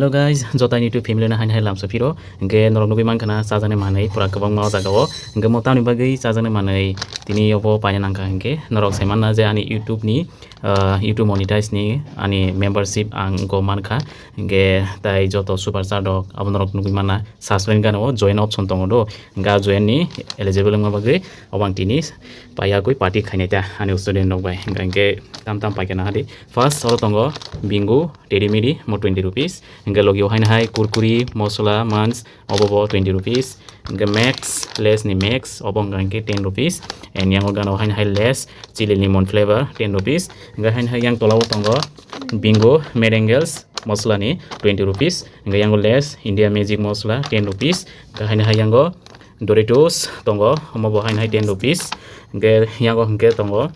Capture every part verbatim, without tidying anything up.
Hello guys, joto ani YouTube family no haini hai lamsa phiro. Hingke norok nugui mankha na chajaknai manwi pura kwbangma o jaga o. Hingke mo tamni bagwi chajaknai manwi tini obo paina nangkha hingke norok sai manna je ani YouTube ni, ah, YouTube monetize ni ani membership ang go mankha. Hingke tai joto super chat rok abo norok nugui manna subscribe gana o join option tongo do. Hingke join ni eligible wngma bagwi obo ang tini paiya gwi party khainai ta ani student rok bai. Hingke tam tam paikha na hadi. First oro tongo Bingo, Teddy Medi, mo twenty rupees. Hingke logi o haino hai Kurkuri, Mosola, Munch, obo bo twenty rupees. Hingke Max, Lays ni Max, obo hingka hingke ten rupees. And yango gana o haino hai Lays, chili lemon flavor, ten rupees. Hingke haino hai yang tola o tongo Bingo, Made Angels, Mosola ni twenty rupees. Hingke yango Lays, India Magic Mosola, ten rupees. Hingke haino hai yango Doritos tongo, omo bo haino hai ten rupees. Hingke yango hingke tongo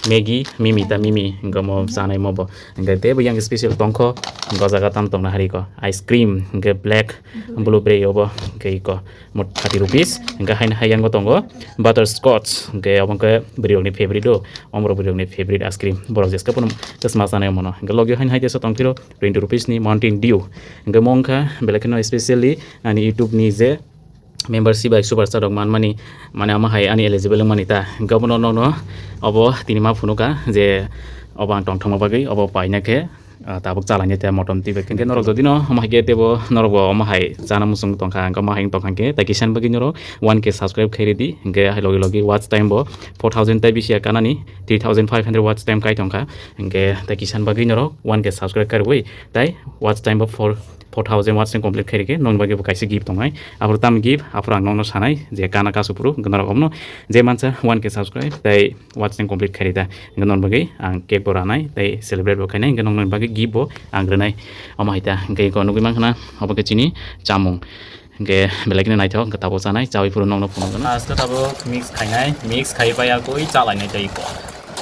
Maggi, Mimi ta Mimi, hingke omo chanai omo bo. Hingke teibo yang special tongkho, hingke o jaga tam tongna hari ko. Ice cream, hingke black, blueberry obo, hingke iko mo thirty rupees. Hingke haino hai yango tongo butterscotch, hingke obo hingke bwrwi rokni favorite do, omo rok bwrwi rokni favorite ice cream. Borok jeska pono kwchma chanai omono. Hingke logi haino hai teisa tongphiro twenty rupees ni Mountain Dew. Hingke mo wngkha belai kheno specially ani YouTube ni je membership bai super chat rok manmani, mane omo hai ani eligible wngmani ta. Hingke obono nokno obo tini ma phunuka je obo ang tongthokma bagwi obo paina khe, ah, tabuk chalainai ta motom twi bai. Hingke norok jodi no omo hai khe teibo norok bo omo hai chana muchung tongkha, hingke omo hai wng tongkha hingke tai kisan bagwi norok one K subscribe khai ridi. Hingke hai logi logi watch time bo four thousand tai bisi ya kanani, three thousand five hundred watch time kai tongkha. Hingke tai kisan bagwi norok one K subscribe kharwi tai watch time bo four four thousand watch time complete khairikhe nokni bagwi bo kaisa gift tongnai. Aphuru tamo gift, aphuru ang nokno sanai je kana kasu phuru hwnkhe norok omono je mansa one K subscribe tei watch time complete khairida hwnkhe nokni bagwi ang cake bo ranai tei celebrate bo khainai hwnkhe nokni bagwi gift bo ang rwnai. Omo hai ta hwnkhe iko nugwi mankha na obo khe chini chamung. Hwnkhe belai kheno naithok hwnkhe tabuk chanai chawi phuru nokno phunukgwno. Aste tabuk mix khainai, mix khai paiya koi chalainai tei iko.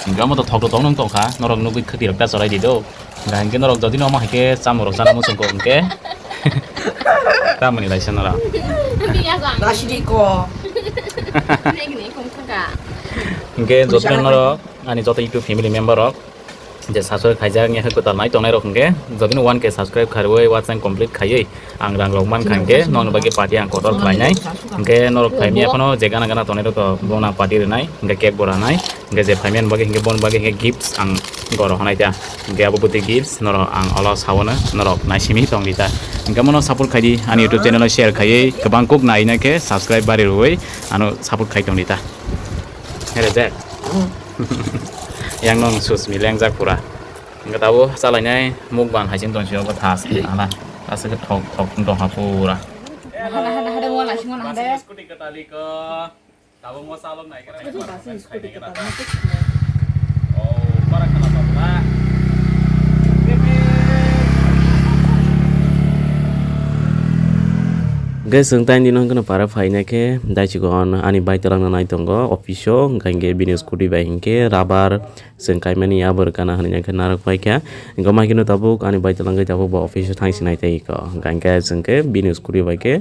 Hingke omo to thok rok tong nong tongkha, norok nugui khwtwi rok ta chorai di do. Hingke norok jodi no omo hai khe chamung rok chana muchung kok hingke. Tamoni laisa norok. Nasidi ko. Hingke jodi no norok ani joto YouTube family member rok je subscribe khaijak ya kwtal nai tongnai rok hingke jodi no one K subscribe kharwi watch time complete khaiwi ang rang rok man kha hingke nokni bagwi party ang kotor khlainai. Hingke norok phaimya phano je gana gana tongnai rok to bono party rwnai hingke cake bo ranai. Hingke je phaimani bagwi hingke boni bagwi hingke gifts ang goro honai ta. Hingke abo bwtwi gifts norok ang olo sawono norok naisimi tongdi ta. Hingke mono support khaidi ani YouTube channel o share khaiwi kwbang kuk naina khe subscribe bari rwui ano support khai tongdi ta. Here je. Yang nong sus mi lengjak pura. Hingke tabo chalainai mukbang hai sing tongsi obo thas ala. Aswk thok thok tongkha pura. Hade hade hade wala sing wala hade. Scooty kwtali ko. Tabuk mo salok nai khe. Scooty ba sing scooty kwtal ma khe. Oh, para khana tabla. Hwnkhe chwng taini no hwnkhe para phaina khe daichikon ani bike twlangna nai tongo office o, hwnkhe bini scooty bai hwnkhe rubber chwng kaimani abo rwkana hinwi hwnkhe narwk paikha. Hwnkhe maikhe no tabuk ani bike twlangwi tabuk bo office o thangsinai tei kho. Hwnkhe chwng khe bini scooty bai khe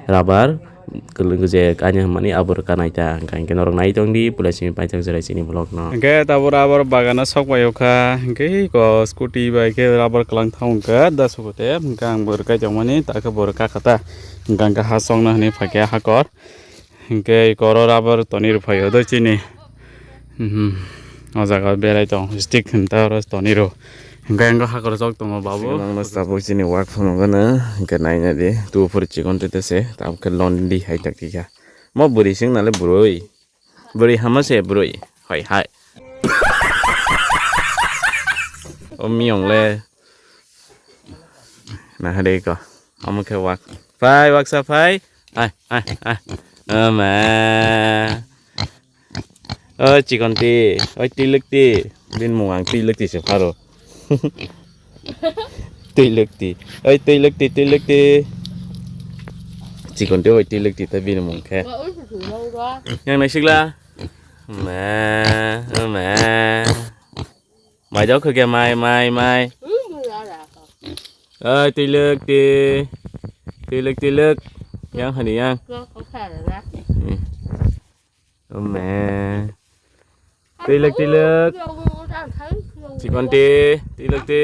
rubber kwlwng je kanya hwnmani abo rwka naita, hwnkha hwnkhe norok nai tongdi puila simi paithak jerai chini vlog no. Hwnkhe tabuk rubber bagano sok bai o kha, hwnkhe eko scooty bai khe rubber kwlang thang kha da sukuti, hwnkhe ang bo rwkai tongmani, ta khe bo rwka kha ta, hwnkha hwnkhe ha chokna hwnwi phaikhe hakor, hwnkhe eko oro rubber tonwi rwphai o doi chini. Mhm. O jaga berai tong, stick hinta oro tonwi rw. Hingke ang hakor jok tongo babu. Ang tabuk chini wak phano gana, hingke naina di, tu phuri chikon tete se, tabuk ke lonely hai tak kika. Mo bwrwi sing nale bwrwi. Bwrwi hama se bwrwi. Hai hai. O miyong le. Nahade ko. Amo khe wak. Phai waksa phai. Ai ai ai. Ama. O chikonti, oi twi lwkti. Bini mung ang twi lwkti se pharo. Twi lwkti. Oi twi lwkti, twi lwkti. Chikonti oi twi lwkti ta bini mung khe. Yang naisikla. Ma, ma. Mai dok khe mai, mai, mai. Oi twi lwkti. Twi lwk, twi lwk. Yang hani yang. Ome. Twi lwk, twi lwk. Chikonti, twi lwkti.